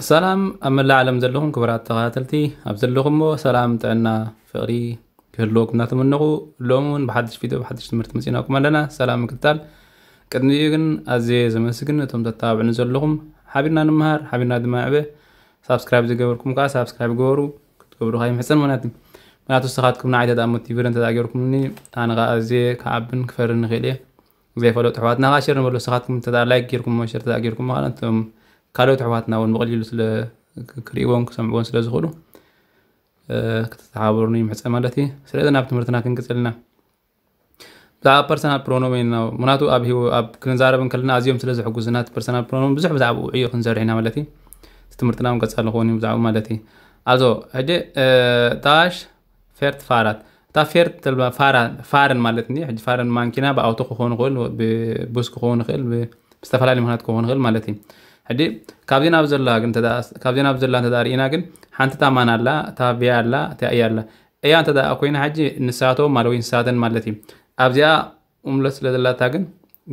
ሰላም ኣብ መላእ ዓለም ዘለኹም ክቡራት ተኸታተልቲ፣ ኣብ ዘለኹምዎ ሰላም፣ ጥዕና፣ ፍቕሪ ክህልወኩም እናተመነኹ፣ ሎሚ እውን ብሓድሽ ቪድዮ፣ ብሓድሽ ትምህርቲ መፂእናኩም ኣለና። ሰላም ምክትታል። ቅድሚኡ ግን ኣዝየ ዘመስግን ነቶም ተተባብዕኒ ዘለኹም። ሓቢርና ንምሃር፣ ሓቢርና ድማ ንዕበ። ሳብስክራይብ ዝገበርኩም ከዓ ሳብስክራይብ ግበሩ፣ ክትገብሩ ከዓ ይምሕፀን ማለት እዩ። ምክንያቱ ንስኻትኩም ንዓይ ተደኣ ሞቲቬት እንተደኣ ገይርኩምኒ፣ ኣነ ከዓ ኣዝየ ክዓብን ክፈርን ንኽእል እየ። ዘይፈለጡ ኣሕዋትና ከዓ ሸር ንበሉ። ንስኻትኩም እንተደኣ ላይክ ገይርኩሞ፣ ሸር እንተደኣ ገይርኩሞ ከዓ እቶም ካልኦት ኣሕዋትና እውን ብቐሊሉ ስለ ክርእይዎን ክሰምዕዎን ስለ ዝኽእሉ፣ እ፣ ክትተሓባበሩኒ ይምሕፀን ማለት እዩ። ስለዚ ናብ ትምህርትና ክንቅፅል ኢና። ብዛዕባ ፐርሰናል ፕሮኖም ኢና፣ ምክንያቱ ኣብ ህይወ-፣ ኣብ ክንዛረብ እንከለና ኣዝዮም ስለ ዝሕጉዙና፣ እቲ ፐርሰናል ፕሮኖም ብዙሕ ብዛዕባኡ ዕዮ ክንሰርሕ ኢና ማለት እዩ። እቲ ትምህርትና እውን ቀፃሊ ክኸውን እዩ ብዛዕባኡ ማለት እዩ። ኣዞ፣ ሕጂ፣ እ፣ ዳሽ ፌርት ፋራት። እታ ፌርት ትብላ ፋራ-፣ ፋርን ማለት እኒ፣ ሕጂ ፋርን ማንኪና ብኣውቶ ክኸውን ይኽእል፣ ብቡስ ክኸውን ይኽእል፣ ብ-፣ ብዝተፈላለዩ ምኽንያት ክኸውን ይኽእል ማለት እዩ። ሕጂ ካብዚ ናብ ዘላ ግን እንተ ደኣ፣ ካብዚ ናብ ዘላ እንተ ደኣ ርኢና ግን ሓንቲ እታ ማን ኣላ፣ እታ ቪያ ኣላ፣ እታ እያ ኣላ። እያ እንተ ደኣ ኮይና ሕጂ ንሳቶም ማለት ወይ ንሳተን ማለት እዩ። ኣብዚኣ ኡምለት ስለ ዘላታ ግን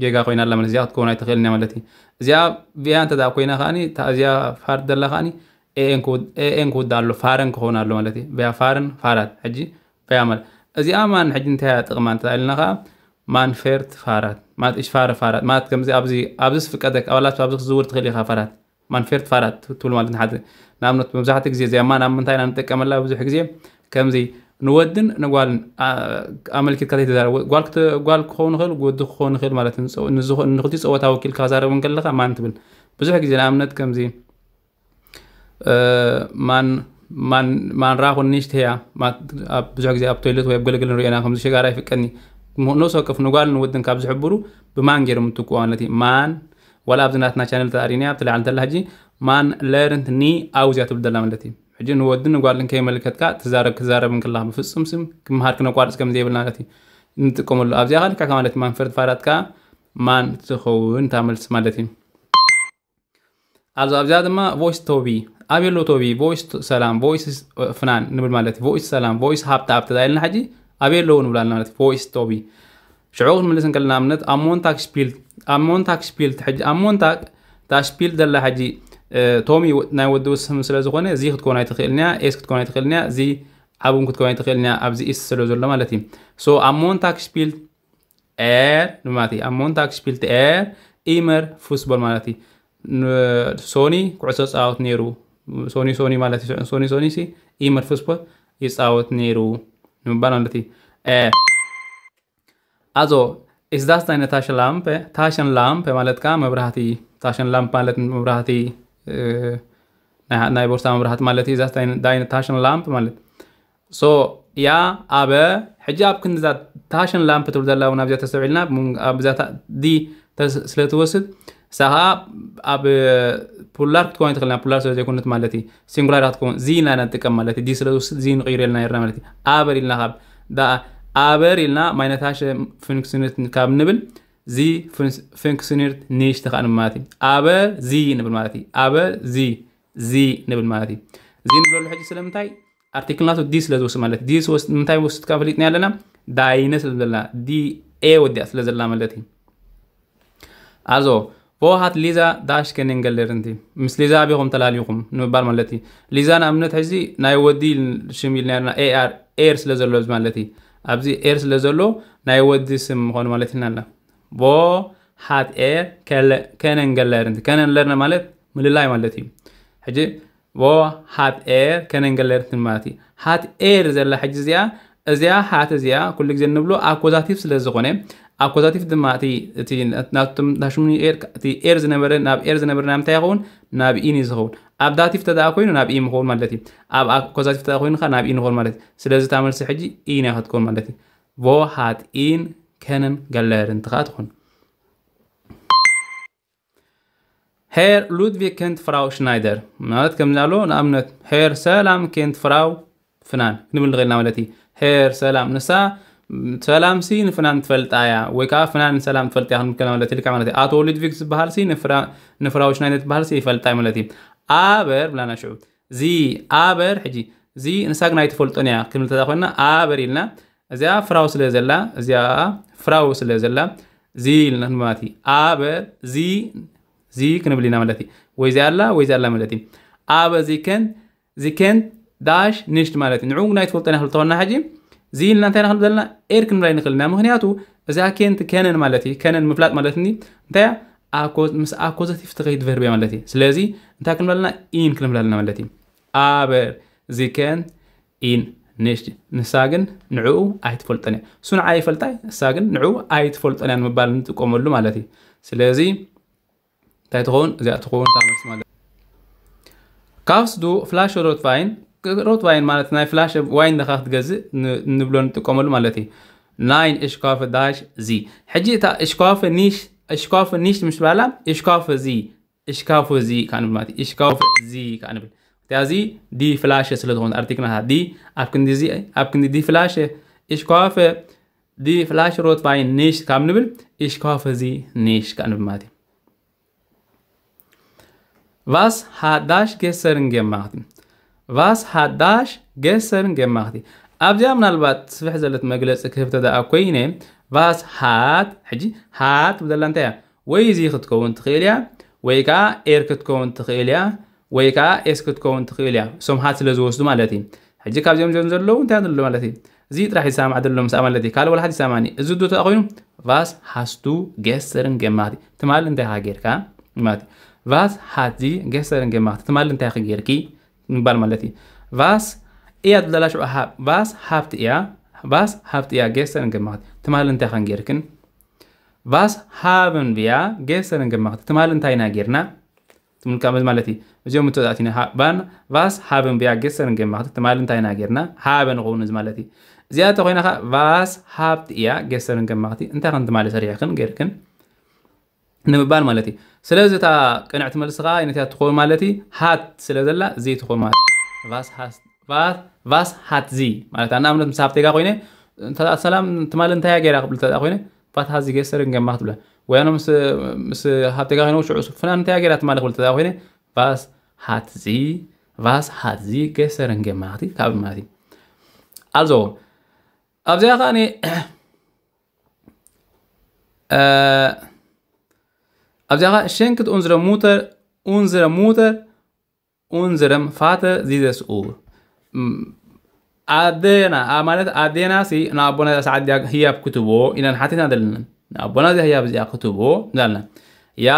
ጌጋ ኮይና ኣላ ማለት እዚኣ ክትከውን ኣይትኽእልን እያ ማለት እዩ። እዚኣ ቪያ እንተ ደኣ ኮይና ከኣኒ፣ እታ እዚኣ ፋርድ ዘላ ከኣኒ ኤኤን ክውድ-፣ ኤኤን ክውዳእ ኣሎ፣ ፋረን ክኸውን ኣሎ ማለት እዩ። ቪያ ፋርን ፋራት። ሕጂ ቪያ ማለት እዚኣ ማን ሕጂ እንታይ እያ ጥቕማ እንተ ኢልና ከኣ ማን ፌርት ፋራት ማለት እሽ ፋረ ፋራት ማለት ከምዚ ኣብዚ፣ ኣብዚ ዝፍቀደክ ኣባላት ኣብዚ ክትዝውር ትኽእል ኢኻ ፋራት። ማን ፌርት ፋራት ትብል ማለት ንሓደ ንኣብነት መብዛሕትኡ ግዜ እዚኣ ማን ኣብ ምንታይ ኢና ንጥቀመላ? ብዙሕ ግዜ ከምዚ ንወድን ንጓልን ኣ-፣ ኣመልኪትካ ዘይተዛረብ። ጓል ክተ-፣ ጓል ክኸውን ይኽእል፣ ወዲ ክኸውን ይኽእል ማለት ንጽ-፣ ንዝኾ-፣ ንኽልቲኡ ጸወታ ወኪልካ ክዛረብ እንከለኻ ማን ትብል። ብዙሕ ግዜ ንኣብነት ከምዚ፣ እ፣ ማን፣ ማን፣ ማን ራኹን ኒሽት ህያ፣ ማ-፣ ኣብ ብዙሕ ግዜ ኣብ ቶይለት ወይ ኣብ ገለገለ ንሪኦ ኢና፣ ከምዚ ሽጋራ ይፍቀኒ። ሞ-፣ ነፍሲ ወከፍ ንጓልን ንወድን ካብ ዝሕብሩ ብማን ገይሮም እንትኩዋ ማለት እዩ። ማን፣ ዋላ ኣብዚ ናትና ቻነል ተኣሪና ኣብቲ ላዕሊ እንተላ ሕጂ ማን ለርንት ኒ ኣውዝ እያ ትብል ዘላ ማለት እዩ። ሕጂ ንወድን ንጓልን ከይመልከትካ ትዛረብ፣ ክትዛረብ እንከለኻ ብፍጹም ስም ክመሃር ክነቋርጽ ከም ዘይብልና ማለት እዩ። እንጥቀመሉ ኣብዚኣ ከኣ ልክዕ ማለት ማን ፈርድ ፋራት ከኣ ማን ትኸውን እታ መልሲ ማለት እዩ። ኣብዚ ኣብዚኣ ድማ ቮይስ ቶቢ፣ ኣቤሎ ቶቢ፣ ቮይስ ቶ-፣ ሰላም፣ ቮይስ፣ እ፣ ፍናን ንብል ማለት እዩ። ቮይስ ሰላም፣ ቮይስ ሃብታ ኣብቲ ዳይልና ሕጂ ኣቤሎ ንብላልና ማለት እዩ። ቮይስ ቶቢ። ሽዑ ክንምልስ እንከለና ኣብነት ኣብ ሞንታግ ሽፒልት፣ ኣብ ሞንታግ ሽፒልት፣ ሕጂ ኣብ ሞንታግ እታ ሽፒልት ዘላ ሕጂ፣ እ፣ ቶሚ ወ-፣ ናይ ወዲ ስም ስለ ዝኾነ፣ እዚ ክትከውን ኣይትኽእልን እያ፣ ኤስ ክትከውን ኣይትኽእልን እያ፣ እዚ ዓቡም ክትከውን ኣይትኽእልን እያ፣ ኣብዚ ኢስ ስለ ዘሎ ማለት እዩ። ሶ ኣብ ሞንታግ ሽፒልት ኤር ንማቲ፣ ኣብ ሞንታግ ሽፒልት ኤር ኢመር ፉስቦል ማለት እዩ። ን-፣ ሶኒ ኩዕሶ ጻወት ነይሩ። ሶኒ፣ ሶኒ ማለት እዩ። ሶኒ፣ ሶኒ ሲ ኢመር ፉስቦል ይጻወት ነይሩ ንምባል ማለት እዩ። ኤ፣ ኣዞ፣ ኢስ ዳስ ዳይነ ታሸን ላምፐ? ታሸን ላምፐ ማለት ከኣ መብራህቲ፣ ታሸን ላምፕ ማለት መብራህቲ፣ እ፣ ናይ፣ ናይ ቦርሳ መብራህቲ ማለት እዩ። ኢስ ዳስ ዳይነ፣ ዳይነ ታሸን ላምፕ ማለት። ሶ፣ ያ፣ ኣበ፣ ሕጂ ኣብ ክንዲ እዛ ታሸን ላምፕ ትብል ዘላ እውን ኣብዚኣ ተስተውዒልና፣ ብሙን-፣ ኣብዛ ታ-፣ ዲ ተስ-፣ ስለ ትወስድ፣ ንሳ ኸኣ ኣብ ፑላር ክትከውን ትኽእል፣ ፑላር ስለ ዘይኮነት ማለት እዩ። ሲንጉላር ክትከውን፣ ዚ ኢልና ኢና ንጥቀም ማለት እዩ። ዲ ስለ ዝወስድ፣ ዚ ንቕይሮ ኢልና ነርና ማለት እዩ። ኣበር ኢልና ካብ፣ ዳ-፣ ኣበር ኢልና ማይነታሸ ፍንክስንት ካብ ንብል፣ ዚ ፍንስ-፣ ፍንክስንርት ኒሽት ኸኣ ንብል ማለት እዩ። ኣበር ዚ ንብል ማለት እዩ። ኣበር ዚ፣ ዚ ንብል ማለት እዩ። ዚ ንብለሉ ሕጂ ስለምንታይ? ኣርቲክል ናቱ ዲ ስለ ዝወስድ ማለት እዩ። ዲ ስወስድ፣ ንምንታይ ወስድ ካብ ፈሊጥና ኣለና? ዳይነ ስለ ዘላ፣ ዲ ኤ ወዲኣ ስለ ዘላ ማለት እዩ። ኣዞ፣ vo hat Lisa dash kennengelernt? ምስ ሊዛ ኣበይኹም ተላሊኹም ንምባል ማለት እዩ። ሊዛ ንኣብነት ሕዚ ናይ ወዲ ሽም ኢልና ነርና፣ ኤ ኣር፣ ኤር ስለ ዘሎ ኣብዚ ማለት እዩ። ኣብዚ ኤር ስለ ዘሎ ናይ ወዲ ስም ምዃኑ ማለት ኢና ኣለና። Vo hat er kelle-፣ kennengelernt? ከነንለርነ ማለት ምልላይ ማለት እዩ። ሕጂ vo hat er kennengelernt ማለት እዩ። Hat er ዘላ ሕጂ እዚኣ፣ እዚኣ hat እዚኣ ኩሉ ግዜ እንብሎ ኣኮዛቲቭ ስለ ዝኾነ፣ ኣኮዛቲቭ ድማ እቲ፣ እቲ ናቱም ናሽሙኒ ኤር፣ እቲ ኤር ዝነበረ ናብ ኤር ዝነበረ ናብ እንታይ ይኸውን? ናብ ኢን እዩ ዝኸውን። ኣብ ዳቲቭ ተደኣ ኮይኑ ናብ ኢ ምኸውን ማለት እዩ። ኣብ ኣኮዛቲቭ ተደኣ ኮይኑ ከኣ ናብ ኢን ይኸውን ማለት እዩ። ስለዚ እታ መልሲ ሕጂ ኢን እያ ክትከውን ማለት እዩ። Vo hat in kennengelernt ከኣ ትኾን። Herr Ludwig kennt Frau Schneider ማለት ከምዚ ኣሎ። ንኣብነት፣ ሄር ሰላም ኬንት ፍራው ፍናን ክንብል ንኽእል ኢና ማለት እዩ። ሄር ሰላም፣ ንሳ ሰላም ሲ ንፍናን ትፈልጣ እያ፣ ወይ ከዓ ፍናን ሰላም ትፈልጥ እያ ክንብል ከለና ማለት እዩ። ልክዕ ማለት እዩ። ኣቶ ሉድቪግ ዝበሃል ሲ ንፍራ-፣ ንፍራው ሽናይደር ዝበሃል ሲ ይፈልጣ እዩ ማለት እዩ። ኣበር ብላና ሽዑ። ዚ ኣበር፣ ሕጂ ዚ ንሳ ግን ኣይትፈልጦን እያ ክንብል እንተኾይና፣ ኣበር ኢልና፣ እዚኣ ፍራው ስለ ዘላ፣ እዚኣ ፍራው ስለ ዘላ፣ ዚ ኢልና ክንብል ማለት እዩ። ኣበር ዚ፣ ዚ ክንብል ኢና ማለት እዩ። ወይ እዚኣ ኣላ፣ ወይ እዚኣ ኣላ ማለት እዩ። ኣበ ዚከንት ዚከንት ዳሽ ንሽት ማለት እዩ። ንዕኡ ግና ኣይትፈልጦን እያ ክብል ተኾንና ሕጂ እዚ ኢልና እንታይ ኢና ክንብል ዘለና? ኤር ክንብል ኣይንኽእል ኢና። ምኽንያቱ እዚኣ ኬንት ከነን ማለት እዩ። ከነን ምፍላጥ ማለት ኒ እንታይ እያ? ኣኮ- ምስ ኣኮዘቲቭ ትኸይድ ቨርብ እያ ማለት እዩ። ስለዚ እንታይ ክንብል ኣለና? ኢን ክንብል ኣለና ማለት እዩ። ኣበር ዚከንት ኢን ንሽት። ንሳ ግን ንዕኡ ኣይትፈልጦን እያ። እሱ ንዓ ይፈልጣ እያ፣ ንሳ ግን ንዕኡ ኣይትፈልጦን እያ ንምባል ንጥቀመሉ ማለት እዩ። ስለዚ እንታይ ትኸውን? እዚኣ ትኸውን እታ መልሲ ማለት እዩ። ካፍስ ዱ ፍላሽ ሮትቫይን፣ ሮትቫይን ማለት ናይ ፍላሽ ዋይን ደኻ ክትገዝእ ን- ንብሎ ንጥቀመሉ ማለት እዩ። ናይን እሽኳፈ ዳሽ ዚ። ሕጂ እታ እሽኳፈ ኒሽ እሽኳፈ ኒሽ ምስ በላ እሽኳፈ ዚ እሽካፎ ዚ ከዓ ንብል ማለት እዩ። እሽካፎ ዚ ከዓ ንብል። እዚኣ እዚ ዲ ፍላሸ ስለ ዝኾነት ኣርቲክል ናታ ዲ ኣብ ክንዲ እዚ ኣብ ክንዲ ዲ ፍላሸ እሽኳፈ ዲ ፍላሽ ሮትቫይን ኒሽ ካብ ንብል እሽኳፈ ዚ ኒሽ ከዓ ንብል ማለት እዩ። ቫስ ሃዳሽ ገሰርን ገማኽቲ ቫስ ሃዳሽ ገሰርን ገማኽቲ ኣብዚኣ ምናልባት ስፍሕ ዘለት መግለፂ ክህብ ተደኣ ኮይነ ቫስ ሃት ሕጂ ሃት ብዘላ እንታይ እያ ወይ እዚ ክትከውን ትኽእል እያ ወይ ከዓ ኤር ክትከውን ትኽእል እያ ወይ ከዓ ኤስ ክትከውን ትኽእል እያ እሶም ሃት ስለ ዝወስዱ ማለት እዩ ሕጂ ካብዚኦም ዞን ዘለዉ እንታይ ንብሉ ማለት እዩ እዚ ጥራሕ ይሰማዕ ዘሎ ምሳኣ ማለት እዩ ካልእ ወላ ሓድ ይሰማኒ እዚ ዶ ተኣ ኮይኑ ቫስ ሃስቱ ገሰርን ገማኽቲ ትማል እንታይ ኢኻ ጌርካ ማለት እዩ ቫስ ሃት ዚ ገሰርን ገማኽቲ ትማል እንታይ ኢኻ ጌርኪ ምባል ማለት እዩ ቫስ እያ ትብለላ ሽዑ ሃብ ቫስ ሃብቲ እያ ቫስ ሃብቲ እያ ገሰርን ገማኽቲ ትማል እንታይ ኢኻ ጌርክን ቫስ ሃብን ብያ ገሰርን ገማኽቲ ትማል እንታይ ኢና ጌርና ትምልካ ማለት እዩ እዚኦም ምተዛእቲና ባን ቫስ ሃብን ብያ ገሰርን ገማኽቲ ትማል እንታይ ኢና ጌርና ሃበን ኾውን እዚ ማለት እዩ እዚኣ ተኾይና ኸ ቫስ ሃብቲ እያ ገሰርን ገማኽቲ እንታይ ከም ትማል ሰሪሕክን ጌርክን ንምባል ማለት እዩ ስለዚ እታ ቅንዕቲ መልሲ ከዓ ነቲያ ትኸውን ማለት እዩ ሃት ስለ ዘላ እዚ ትኸውን ማለት እዩ። ቫስ ሃስ- ቫስ- ቫስ ሃት ዚ ማለት ኣና እምነት ምስ ሃብቴጋ ኮይነ እንተ ሰላም ትማል እንታይ ገይራ ክብል ተዳ ኮይነ ቫት ሃዚ ገሰርን ገማኽቲ ብላ ወያኖ ምስ ምስ ሃብቴጋ ኮይነ ሽዑ ፍናን እንታይ ገይራ ትማል ክብል ተዳ ኮይነ ቫስ ሃት ዚ ቫስ ሃት ዚ ገሰርን ገማኽቲ ካብ ማለት እዩ ኣልዞ ኣብዚኣ ከዓ ኣብዚኣ ከዓ ሸንክት ኡንዝረ ሙተር ኡንዝረ ሙተር ኡንዝረም ፋተ ዚዘስኡ ኣደና ማለት ኣዴና ሲ ንኣቦና እዛ ሰዓት ዲያ ህያብ ክትቦ ኢና ንሓቲትና ዘለና ንኣቦና እዚ ህያብ እዚኣ ክትቦ እንዳልና ያ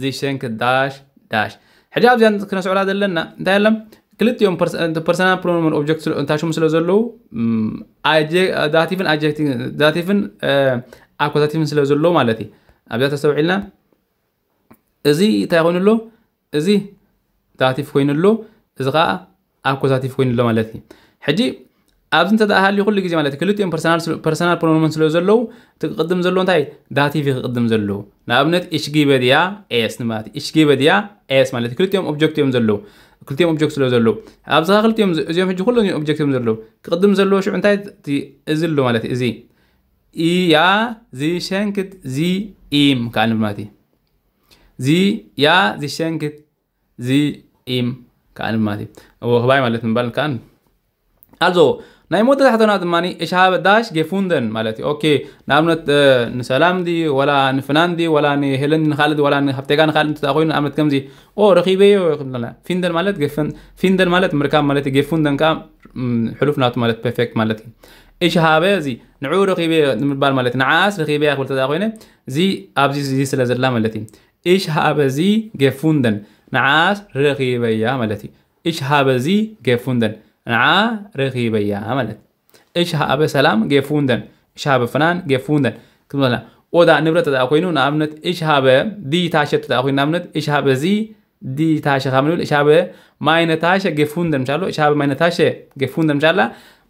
ዚሸንክ ዳሽ ዳሽ ሕጂ ኣብዚኣ ክነስዕላ ዘለና እንታይ ኣለም ክልቲኦም ፐርሰናል ፕሮኖመን ኦብጀክት እንታይ ሽሙ ስለ ዘለዉ ዳቲቭን ኣጀክቲቭን ዳቲቭን ኣኮዛቲቭን ስለ ዘለዉ ማለት እዩ ኣብዚኣ ተስተውዒልና እዚ እንታይ ኮይኑ ኣሎ እዚ ዳቲቭ ኮይኑ ኣሎ እዚ ከዓ ኣኮዛቲቭ ኮይኑ ኣሎ ማለት እዩ ሕጂ ኣብዚ እንተ ደኣ ሃልዩ ኩሉ ግዜ ማለት ክልቲኦም ፐርሰናል ፕሮኖመን ስለ ዘለዉ እቲ ክቅድም ዘለዎ እንታይ ዳቲቭ እዩ ክቅድም ዘለዎ ንኣብነት እሽጊበ ድያ ኤስ ማለት እሽጊበ ድያ ኤስ ማለት ክልቲኦም ኦብጀክት እዮም ዘለዉ ክልቲኦም ኦብጀክት ስለ ዘለዉ ኣብዚ ከዓ ክልቲኦም እዚኦም ሕጂ ኩሎም ኦብጀክት እዮም ዘለዉ ክቅድም ዘለዎ ሽዑ እንታይ እዚ ኣሎ ማለት እዚ ኢያ ዚሸንክት ዚ ኢም ከዓ ንብል ማለት እዩ ዚ ያ ዚሸንክት ዚ ኢም ከዓ ንብል ማለት እዩ ክባይ ማለት ምባል ከዓ ንብል Also, ናይ መወዳእታ ሕቶና ድማ ich habe das gefunden ማለት እዩ okay ንኣብነት ንሰላም ድዩ ወላ ንፍናን ድዩ ወላ ንሄለን ንካልእ ወላ ንሃብቴጋ ንካልእ እንተ ኮይኑ ንኣብነት ከምዚ ኦ ረኺበዮ ክንብለና finden ማለት finden ማለት ምርካብ ማለት gefunden ከዓ ሕሉፍ ናቱ ማለት perfect ማለት እዩ ich habe እዚ ንዑ ረኺበዮ ንምባል ማለት ንዓስ ረኺበያ ክብል ተዳ ኮይነ እዚ ኣብዚ እዚ ስለ ዘላ ማለት እዩ ich habe sie gefunden ንዓስ ረኺበያ ማለት እዩ ich habe sie gefunden ንዓ ረኺበያ ማለት ich habe ሰላም gefunden ich habe ፍናን gefunden ክንበላ ኦዳ ንብረት ተዳ ኮይኑ ንኣብነት ich habe die Tasche ተዳ ኮይኑ ንኣብነት ich habe sie die Tasche ካብ ንብል ich habe meine Tasche gefunden ምሻሎ ich habe meine Tasche gefunden ምሻላ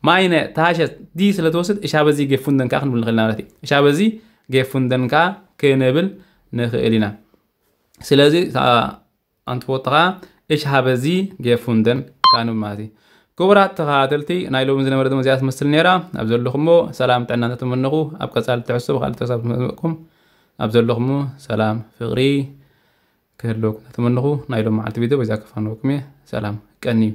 meine Tasche die ስለ ትወስድ ich habe sie gefunden ከዓ ክንብል ንኽእል ማለት እዩ ich habe sie gefunden ከዓ ክንብል ንኽእል ኢና ስለዚ ኣንትወጥኻ ich habe sie gefunden ከዓ ንብል ማለት እዩ ክቡራት ተኸታተልቲ ናይ ሎሚ ዝነበረ ድማ እዚኣ ትመስል ነይራ ኣብ ዘለኹሞ ሰላም ጥዕና ተመነኹ ኣብ ቀፃሊ ትሕዝቶ ብካልእ ተሳብ መፅእኩም ኣብ ዘለኹሞ ሰላም ፍቕሪ ክህልወኩም ተመነኹ ናይ ሎም መዓልቲ ቪድዮ በዚኣ ከፋንወኩም እየ ሰላም ቀንዩ